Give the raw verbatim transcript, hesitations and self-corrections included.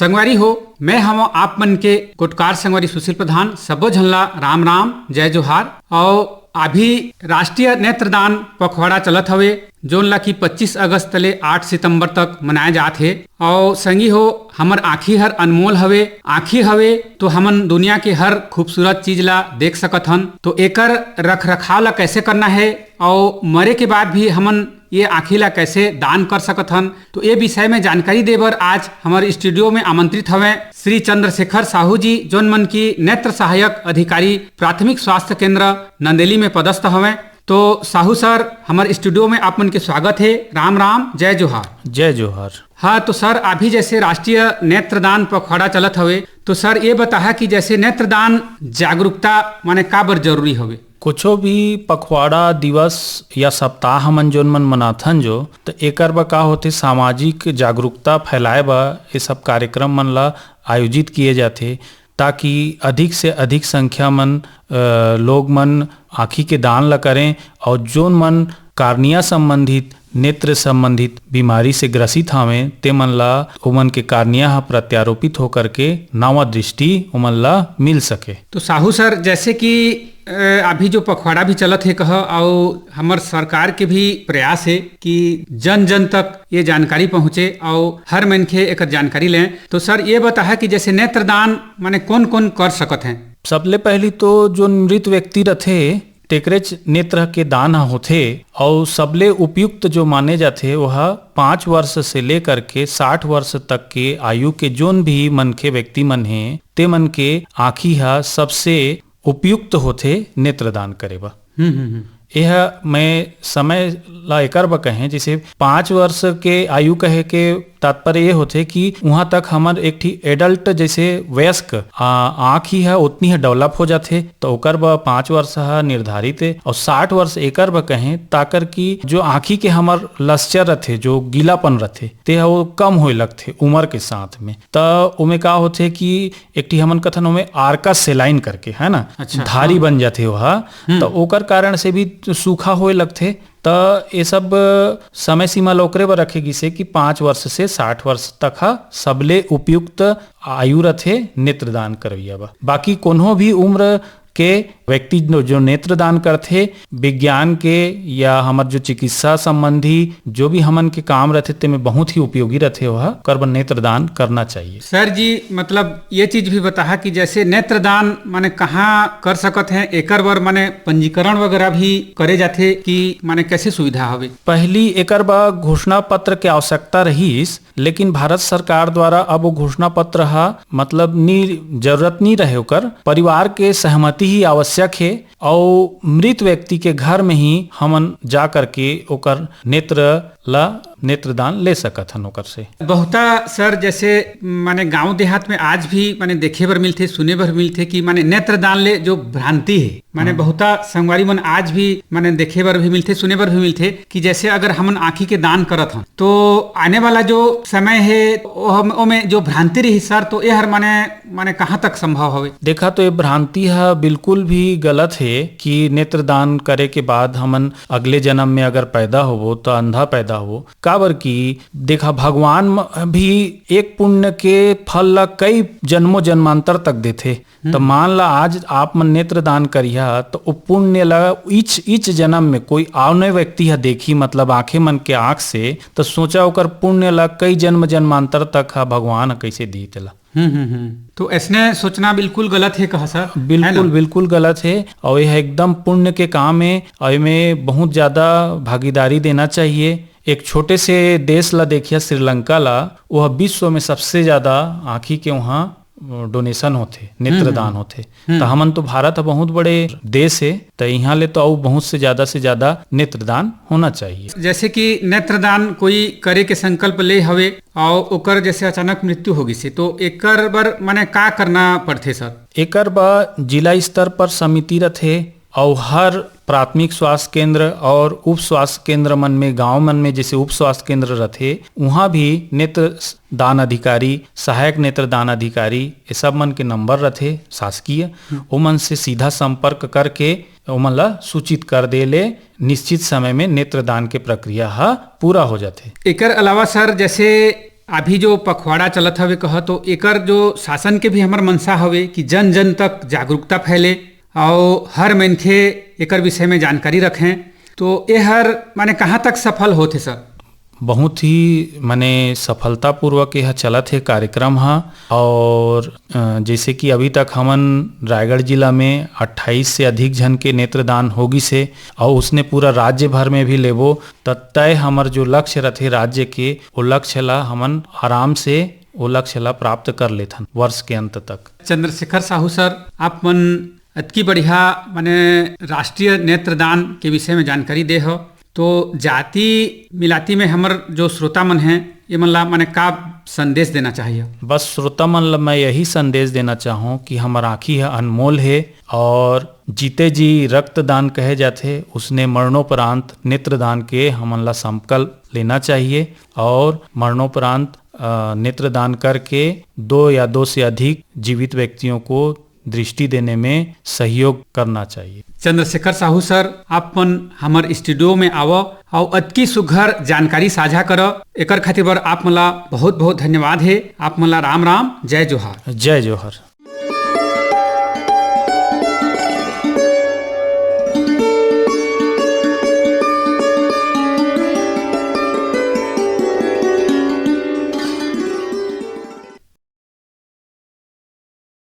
संगवारी हो, मैं हम आप मन के कोटकार संगवारी सुशील प्रधान, सबो झन ला राम राम, जय जोहार। और अभी राष्ट्रीय नेत्रदान पखवाड़ा चलत हवे, जोन ला कि पच्चीस अगस्त ले आठ सितंबर तक मनाए जात हे। और संगी हो, हमर आँखी हर अनमोल हवे, आँखी हवे तो हमन दुनिया के हर खूबसूरत चीज ला देख सकत हन। तो एकर रख रखाव ला कैसे करना है और मरे के बाद भी हमन ये आँखी ला कैसे दान कर सकत हन, तो ये विषय में जानकारी दे बर आज हमर स्टूडियो में आमंत्रित हवैं श्री चंद्रशेखर साहू जी, जोन मन की नेत्र सहायक अधिकारी प्राथमिक स्वास्थ्य केंद्र नंदेली में पदस्थ हवैं। तो साहू सर, हमर स्टूडियो में आप मन के स्वागत है। राम राम, जय जोहार। जय जोहार। हाँ, तो सर, अभी जैसे राष्ट्रीय नेत्रदान पखवाड़ा चलत हवे, तो सर, ये बताहा कि जैसे नेत्रदान जागरूकता माने काबर जरूरी हवे? कुछो भी पखवाड़ा दिवस या सप्ताह हमन जोन मन मनाथन जो, त एकर बर का होथे, सामाजिक जागरूकता फैलाए बर ये सब कार्यक्रम मन ला आयोजित किए जाथे, ताकि अधिक से अधिक संख्या मन, अ, लोग मन आँखी के दान ला करें और जोन मन कार्निया संबंधित, नेत्र संबंधित बीमारी से ग्रसित हावें, ते मन ला, ओमन के कार्निया ह प्रत्यारोपित होकर के नवा दृष्टि ओमन ला मिल सके। तो साहू सर, जैसे कि, अ, अभी जो पखवाड़ा भी चलत हे कह, अउ हमर सरकार के भी प्रयास हे कि जन जन तक ये जानकारी पहुँचे अउ हर मनखे एकर जानकारी लें। तो सर, ये बताहा कि जैसे नेत्रदान माने कौन कौन कर सकत हैं? सबले पहली तो जो मृत व्यक्ति रथे, तेकरेच नेत्र के दान ह होथे, अउ सबले उपयुक्त जो माने जाथे, वह पाँच वर्ष से लेकर के साठ वर्ष तक के आयु के जोन भी मनखे व्यक्ति मन हे, ते मन के आँखी ह सबसे उपयुक्त होथे नेत्रदान करे बर। हम्म, हम्म, हम्म। यह मैं समय ला एकर बर कहें, जैसे पाँच वर्ष के आयु कहे के तात्पर्य ये होथे कि उहाँ तक हमर एक ठी एडल्ट, जैसे वयस्क, आ, आँखी ह ओतनी ह डेवलप हो जाथे, तो ओकर बर पाँच वर्ष ह निर्धारित हे। और साठ वर्ष एकर बर कहें, ताकर कि जो आँखी के हमर लस्चर रथे, जो गीलापन रथे, ते ह वो कम होए लगथे उम्र के साथ में। त ओमे का होथे कि एक ठी हमन कथन ओमे आर्का सेलाइन करके, है ना, अच्छा, धारी हाँ। बन जाथे ओहा, हम्म। त ओकर कारण से भी सूखा होए लगथे। त ये सब समय सीमा ल ओकरे बर रखे गिसे कि पाँच वर्ष से साठ वर्ष तक ह सबले उपयुक्त आयु रथे नेत्रदान करवइया बर। बाकी कोनो भी उम्र के व्यक्ति जो, जो नेत्रदान करथे, विज्ञान के या हमर जो चिकित्सा संबंधी जो भी हमन के काम रथे, तेमे बहुत ही उपयोगी रथे, ओह ओकर बर नेत्रदान करना चाहिए। सर जी, मतलब ये चीज भी बताहा कि जैसे नेत्रदान माने कहाँ कर सकत हैं, एकर बर माने पंजीकरण वगैरह भी करे जाथे कि माने कैसे सुविधा हवे? पहली एकर बर घोषणा पत्र के आवश्यकता रहिस, लेकिन भारत सरकार द्वारा अब वो घोषणा पत्र ह, मतलब, नी, जरूरत नी रहे ओकर। परिवार के सहमति ही आवश्यक हे, अउ मृत व्यक्ति के घर में ही हमन जा करके ओकर नेत्र ला, नेत्रदान ले सकत हन ओकर से। बहुता सर, जैसे माने गांव देहात में आज भी माने देखे बर मिलथे, सुने बर मिलथे कि माने नेत्रदान ले जो भ्रांति हे, माने हम्म। बहुता संगवारी मन आज भी माने देखे बर भी मिलथे, सुने बर भी मिलथे कि जैसे अगर हमन आँखी के दान करत हन, तो आने वाला जो समय हे, ओ हम, ओमे जो भ्रांति रही सर, तो एहर माने, माने कहाँ तक संभव हवे? देखा, तो ये भ्रांति ह बिल्कुल भी गलत हे कि नेत्रदान करे के बाद हमन अगले जन्म में अगर पैदा होबो, तो अंधा पैदा होबो। काबर कि देखा, भगवान म-, भी एक पुण्य के फल ला कई जन्मों जन्मांतर तक देथे। त हम्म। मान ला, आज आप मन नेत्रदान करिहा, त ओ पुण्य ला इच, इच जन्म में कोई आउने व्यक्ति ह देखी, मतलब आंखे मन के आंख से, त सोचा ओकर पुण्य ला कई जन्म जन्मांतर तक ह भगवान ह कइसे दी तेला। हम्म, हम्म, हम्म। तो ऐसने सोचना बिल्कुल गलत हे कहा सर, है ना? बिल्कुल, बिल्कुल गलत हे। और यह एकदम पुण्य के काम हे और एमे बहुत ज्यादा भागीदारी देना चाहिए। एक छोटे से देश ला देखिया, श्रीलंका ला, वह विश्व में सबसे ज्यादा आँखी के वहाँ डोनेशन होथे, नेत्रदान हम्म। होथे। हम्म। त हमन तो, भारत ह बहुत बड़े देश हे, त इहाँ ले तो अउ बहुत से ज्यादा से ज्यादा नेत्रदान होना चाहिए। जैसे कि नेत्रदान कोई करे के संकल्प ले हवे और ओकर जैसे अचानक मृत्यु हो गिसे, तो एकर बर माने का करना पड़थे सर? एकर बर जिला स्तर पर समिति रथे और हर प्राथमिक स्वास्थ्य केंद्र और उप स्वास्थ्य केंद्र मन में, गांव मन में जैसे उप स्वास्थ्य केंद्र रथे, उहाँ भी नेत्र दान अधिकारी, सहायक नेत्र दान अधिकारी, ये सब मन के नंबर रथे शासकीय, हम्म। ओमन से सीधा संपर्क करके ओमन ला सूचित कर दे ले निश्चित समय में नेत्रदान के प्रक्रिया ह पूरा हो जाथे। एकर अलावा सर, जैसे अभी जो पखवाड़ा चलत हवे कह, तो एकर जो शासन के भी हमर मंशा हवे कि जन जन तक जागरूकता फैले, और हर मनखे एकर विषय में जानकारी रखें। तो ए हर माने कहाँ तक सफल होथे सर? बहुत ही माने सफलतापूर्वक यह चलत हे कार्यक्रम ह। और अ, जैसे कि अभी तक हमन रायगढ़ जिला में अट्ठाईस से अधिक झन के नेत्रदान हो गिस हे, और उसने पूरा राज्य भर में भी लेबो, त तय हमर जो लक्ष्य रथे राज्य के, वो लक्ष्य ला हमन आराम से वो लक्ष्य ला प्राप्त कर लेथन वर्ष के अंत तक। चंद्रशेखर साहू सर, आप मन अतकी बढ़िया माने राष्ट्रीय नेत्रदान के विषय में जानकारी दे हो, तो जाति मिलाती में हमर जो श्रोता मन हैं, ये मन ला माने का संदेश देना चाहिए? बस श्रोता मन ला मैं यही संदेश देना चाहूँ कि हमर आँखी ह अनमोल हे, और जीते जी रक्तदान कहे जाथे, उसने मरणोपरांत नेत्रदान के हमन ला संकल्प लेना चाहिए, और मरणोपरांत अ, नेत्रदान करके दो या दो से अधिक जीवित व्यक्तियों को दृष्टि देने में सहयोग करना चाहिए। चंद्रशेखर साहू सर, आप मन हमर स्टूडियो में आवो और अतकी सुघर जानकारी साझा करो, एकर खातिर बर आप मन ला बहुत बहुत धन्यवाद हे। आप मन ला राम राम, जय जोहार। जय जोहार।